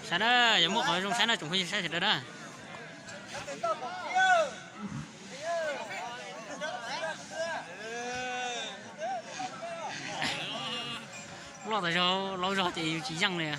Saib na, yog muaj qhov zoo saib no tsoom phooj ywg saib sawv daws na. Loj tas zog, laub zog ces yus tsis yeej li.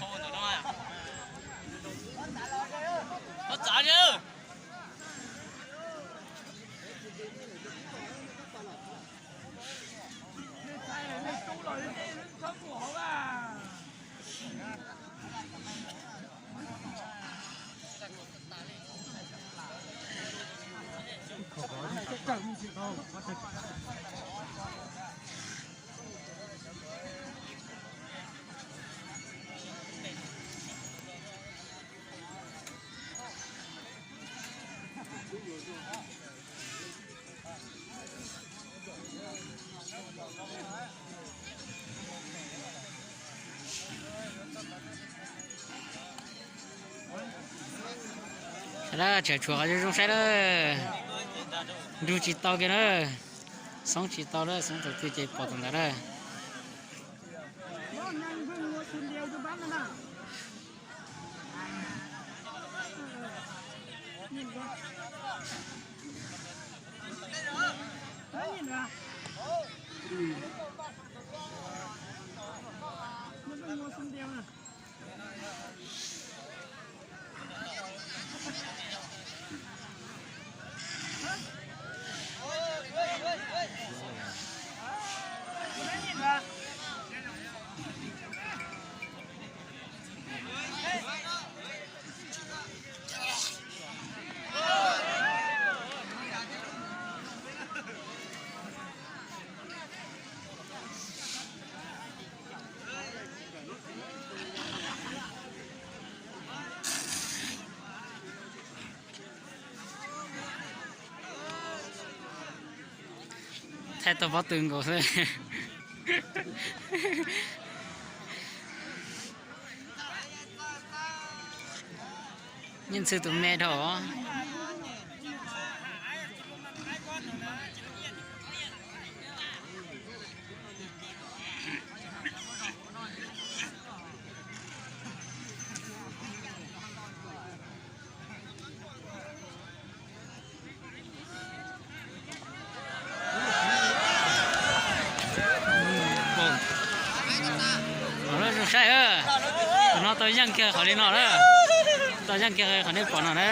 Saib na, tseem tshuav qhov zoo zoo saib na. Nrug tsis tau kiag na. Xoob tsis tau na, xoob thaum twg ces pom thaum ntawd na. Thaij tau pob tw nkaus xwb. Yeej ntxhw tus me dhau. Zoo saib, qhov no tau yeej kiag qhov li no na. Tau yeej kiag qhov nej pom no na.